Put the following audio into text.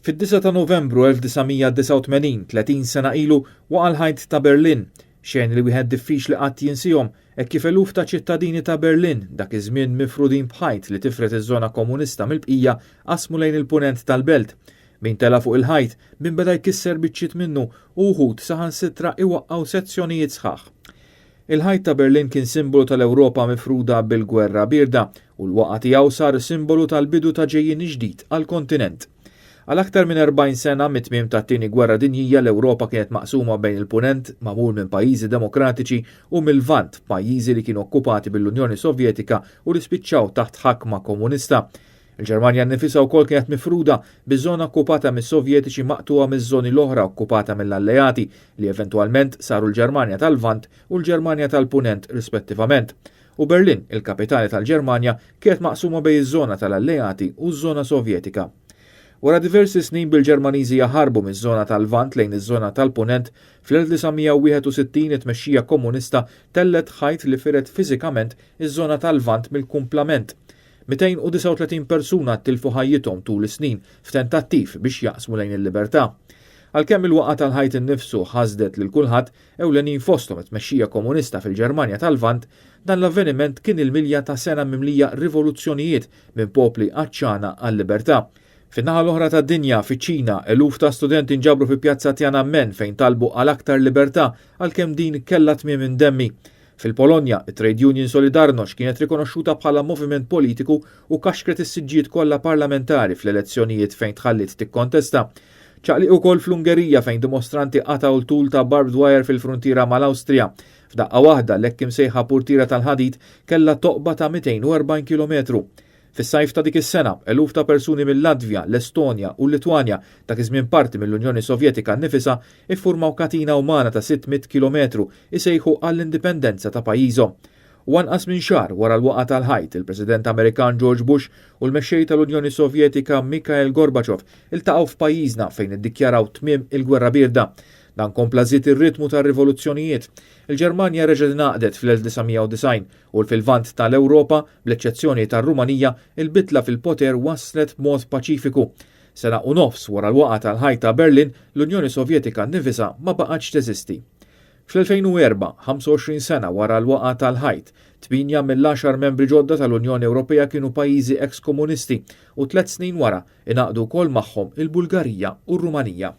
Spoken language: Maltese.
Fid-9 ta' Novembru 1989, 30 sena ilu, waqa' l-ħajt ta' Berlin. Xeni li wieħed diffiċli qatt jinsihom, hekk kif eluf ta' ċittadini ta' Berlin, dak iż-żmien mifrudin b'ħajt li tifred iż-żona komunista mill-bqija, qasmu lejn il-punent tal-belt. Min tela' fuq il-ħajt, min beda jkisser biċċiet minnu u wħud saħansitra iwaqqgħu sezzjonijiet sħaħ. Il-ħajt ta' Berlin kien simbolu tal-Ewropa mifruda bil-Gwerra Bierda u l-waqgħa tiegħu sar simbolu tal-bidu ta' ġejjieni ġdid għall-kontinent. Għal aktar minn 40 sena mit-tmiem tat-Tieni Gwerra Dinjija l-Ewropa kienet maqsuma bejn il-Punent, magħmul minn pajjiżi demokratiċi, u mil-Lvant, pajjiżi li kienu okkupati mill-Unjoni Sovjetika u li spiċċaw taħt ħakma komunista. Il-Ġermanja nnifisha wkoll kienet mifruda, biż-żona okkupata mis-Sovjetiċi maqtugħa miż-żoni l-oħra okkupata mill-Alleati, li eventwalment saru l-Ġermanja tal-Lvant u l-Ġermanja tal-Punent rispettivament. U Berlin, il-kapitali tal-Ġermanja, kienet maqsuma bejn iż-żona tal-Alleati u ż-żona Sovjetika. Wara diversi snin bil-Ġermaniżi jaħarbu miż-żona tal-Lvant lejn iż-żona tal-Punent, fl-1961 it-tmexxija komunista tellgħet ħajt li fired fiżikament iż-żona tal-Lvant mill-kumplament. 239 persuna tilfu ħajjithom tul is-snin f'tentattiv biex jaqsmu lejn il-libertà. Għalkemm il-waqgħa tal-ħajt innifsu ħasdet lil kulħadd, ewlenin fosthom it-tmexxija komunista fil-Ġermanja tal-Lvant, dan l-avveniment kien il-milja ta' sena mimlija rivoluzzjonijiet minn popli għatxana għal-libertà. Fin-naħa l-oħra tad-dinja, fiċ-Ċina, eluf ta' studenti nġabru fi Pjazza Tiananmen fejn talbu għal aktar libertà għalkemm din kellha tmiem indemmi. Fil-Polonja, it-trade union Solidarność kienet rikonoxxuta bħala moviment politiku u kaxkret is-siġġijiet kollha parlamentari fl-elezzjonijiet fejn tħalliet tikkontesta. Ċaqliq ukoll fl-Ungerija fejn dimostranti qatgħu l-tul ta' barbed wire fil-fruntiera mal-Awstrija. F'daqqa waħda l-hekk imsejħa purtiera tal-ħadid kellha toqba ta' 240 kilometru. Fis-sajf ta' dik is-sena, eluf ta' persuni mil-Latvja, l-Estonja u l-Litwanja, dak iż-żmien parti mill-Unjoni Sovjetika nnifisha, iffurmaw katina umana ta' 600 kilometru isejħu għall-indipendenza ta' pajjiżhom. U anqas minn xahar wara l-waqgħa tal-ħajt, il-President Amerikan George Bush u l-mexxej tal-Unjoni Sovjetika Mikhail Gorbachev iltaqgħu f'pajjiżna fejn iddikjaraw tmiem il-Gwerra Bierda. Dan kompla żied ir-ritmu tar-rivoluzzjonijiet. Il-Ġermanja reġgħet ingħaqdet fl-1990 u fil-Lvant tal-Ewropa, bl-eċċezzjoni tar-Rumanija, il-bidla fil-poter waslet b'mod paċifiku. Sena u nofs wara l-waqgħa tal-ħajt ta' Berlin, l-Unjoni Sovjetika nnifisha ma baqgħetx teżisti. Fl-2004, 25 sena wara l-waqgħa tal-ħajt, tmienja mill-għaxar membri ġodda tal-Unjoni Ewropea kienu pajjiżi ex-komunisti u tliet snin wara ingħaqdu wkoll magħhom il-Bulgarija u r-Rumanija.